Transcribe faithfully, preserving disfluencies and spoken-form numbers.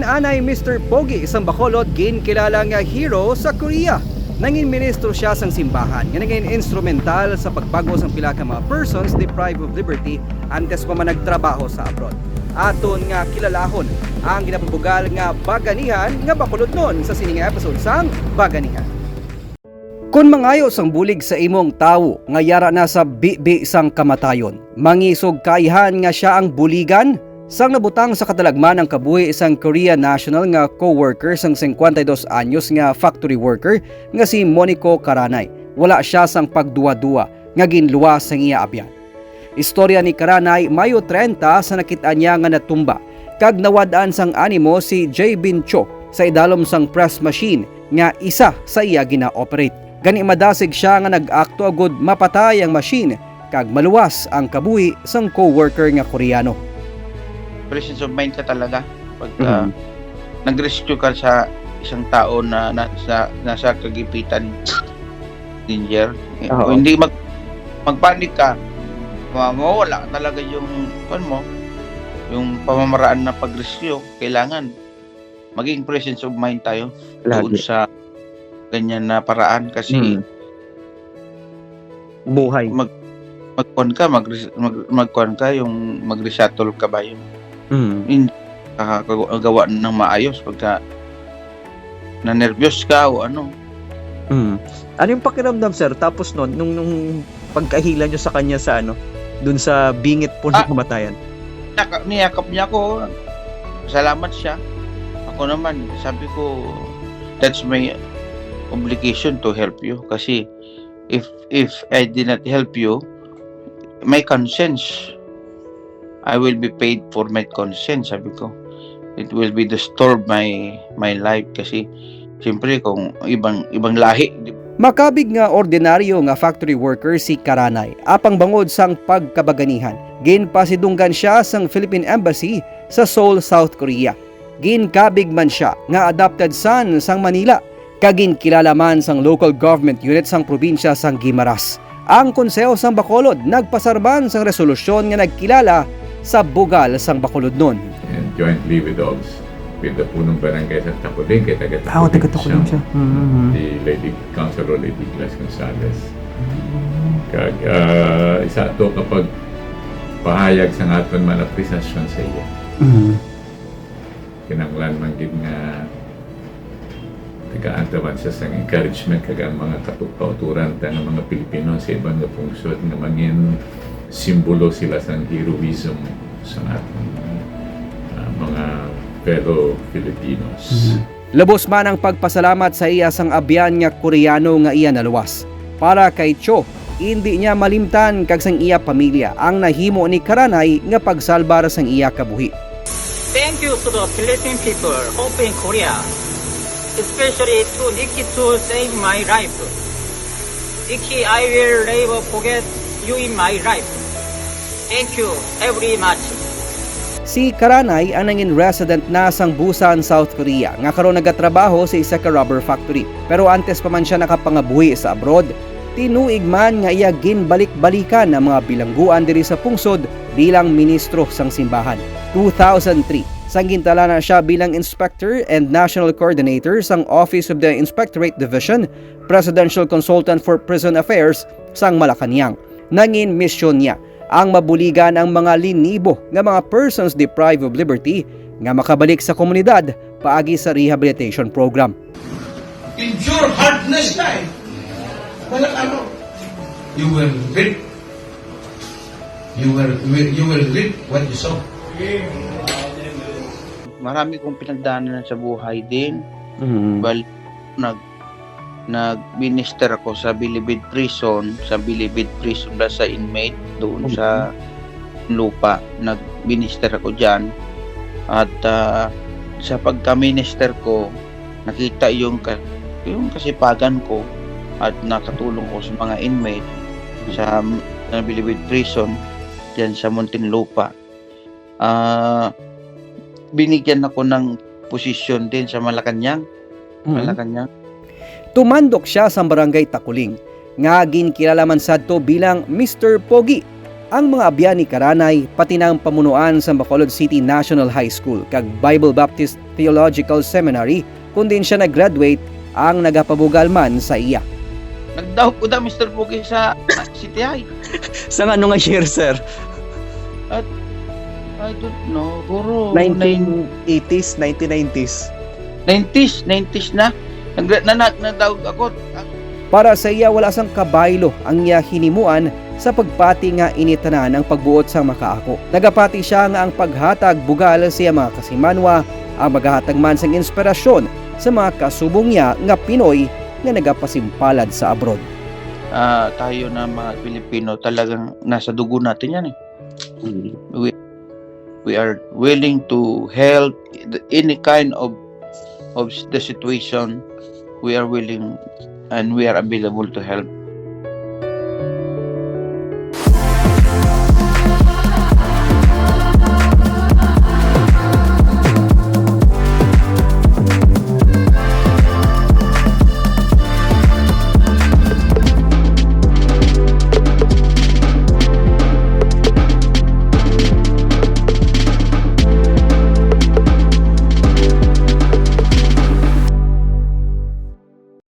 Anay Mister Pogi sang Bacolod, ginkilala nga hero sa Korea. Nangin ministro siya sang simbahan nga nangin instrumental sa pagbag-o sang pila ka mga persons deprived of liberty antes pa man nagtrabaho sa abroad. Aton nga kilalahon ang ginapabugal nga baganihan nga Bacolodnon sa sini nga episode sang Baganihan. Kon mangayo sang bulig sa imong tawo nga yara na sa bibi sang kamatayon, mangisog kaihan nga sia ang buligan? Sang nabutang sa katalagman ang kabuhi sang Korean national nga co-worker sang singkwenta y dos anyos nga factory worker nga si Monico Karanay, wala sia sang pagduwa-duwa nga ginluwas sang iya abyan. Istorya ni Karanay, Mayo treinta sa nakit-an niya nga natumba kag nawad-an sang animo si Jae Bin Cho sa idalom sang press machine nga isa sa iya gina-operate. Gani madasig sia nga nag-akto agud mapatay ang machine kag maluwas ang kabuhi sang co-worker nga Koreano. Presence of mind ka talaga. Pagka Mhm. nag-rescue ka sa isang tao na, na sa, nasa kagipitan, danger, eh, Oo. hindi mag magpanik ka, ma- mawala talaga yung, kuwan mo, yung pamamaraan na pag-rescue. Kailangan maging presence of mind tayo doon Lagi. Sa ganyan na paraan kasi Mm. Buhay. mag magkuan ka, mag, mag magkuan ka yung mag-resettle ka ba yung Mm. hindi nakakagawa ng maayos pagka na-nervyos ka o ano. Mm. Ano yung pakiramdam, sir? Tapos nun, nung, nung pagkahila nyo sa kanya sa ano, dun sa bingit po ng Ah. kamatayan? Naka, niyakap niya ako. Salamat siya. Ako naman, sabi ko, that's my obligation to help you. Kasi if if I did not help you, my conscience, I will be paid for my conscience, sabi ko. It will be disturbed my my life kasi siyempre kung ibang ibang lahi, di ba? Makabig nga ordinaryo nga factory worker si Karanay, apang bangod sang pagkabaganihan, ginpasidunggan siya sang Philippine Embassy sa Seoul, South Korea. Ginkabig man sia nga adopted son sang Manila, kag ginkilala man sang local government unit sang probinsya sang Guimaras. Ang Konseho sang Bacolod nagpasar man sang resolusyon nga nagkilala sa bugal sang Bacolodnon. And jointly with dogs, with the punong barangay sa Taculing, kay taga Ah, taga Taculing Taculing siya. Mm-hmm. Si Lady Councilor Lady Glass Gonzales. Kag ah, isa to kapag pahayag sa aton man apresasyon sa iya. Mm-hmm. Kinahanglan man gid nga tagaan ta man siya sang encouragement kag ang mga katu- kauturan ta nga mga Pilipino sa iban nga pungsod nga mangin simbolo sila sang heroism sa aton ah, mga fellow Filipinos. Lubos man ang pagpasalamat sa iya sang abyan nga Koreano nga iya naluwas. Para kay Cho, indi niya malimtan kag sang iya pamilya ang nahimo ni Karanay nga pagsalbar sang iya kabuhi. Thank you to the Philippine people, Hope in Korea, especially to Nikki to save my life. Nikki, I will never forget you in my life. Thank you very much. Si Karanay ang nangin resident na sang Busan, South Korea, nga karon nagatrabaho sa isa ka rubber factory. Pero antes pa man siya nakapangabuhi sa abroad, tinuig man nga iya ginbalik-balikan ang mga bilangguan diri sa pungsod bilang ministro sang simbahan. Two thousand three, sang gintala na siya bilang Inspector and National Coordinator sang Office of the Inspectorate Division, Presidential Consultant for Prison Affairs sang Malacañang. Nangin misyon niya ang mabuligan ang mga linibo nga mga persons deprived of liberty nga makabalik sa komunidad paagi sa rehabilitation program. Endure hardness na eh. Wala ano. You will reap. You will, will you will reap what you sow. Marami kong pinagdaanan sa buhay din. Mm. Bal nag nag-minister ako sa Bilibid Prison, sa Bilibid Prison ba sa inmate doon sa lupa. Nag-minister ako diyan. At ah, sa pagka-minister ko, nakita yung ka- yung kasipagan ko at nakatulong ko sa mga inmate sa, sa Bilibid Prison diyan sa Muntinlupa. Ah, binigyan ako ng posisyon din sa Malacañang. Malacañang. Tumandok siya sa Barangay Taculing, nga ginkilala man sadto bilang Mister Pogi. Ang mga abyan ni Karanay, pati na ang pamunuan sa Bacolod City National High School kag Bible Baptist Theological Seminary, kun diin siya nag-graduate, ang nagapabugal man sa iya. Nagdaog ko da, Mister Pugi, sa City High. Sa ano nga year, sir? I don't know, guro. nineteen eighties, nineteen nineties. nineties, nineties na. Nag na, na, nadaog ako. Para sa iya, wala sang kabaylo ang iya hinimuan sa pagpati nga ini tanan ang pagbuot sang makaako. Nagapati siya nga ang paghatag bugal sa iya mga kasimanwa ang magahatag man sang inspirasyon sa mga kasubong niya nga Pinoy nga nagapasimpalad sa abroad. Ah, tayo na mga Pilipino, talagang nasa dugo natin yan eh. We, we are willing to help any kind of of the situation. We are willing and we are available to help.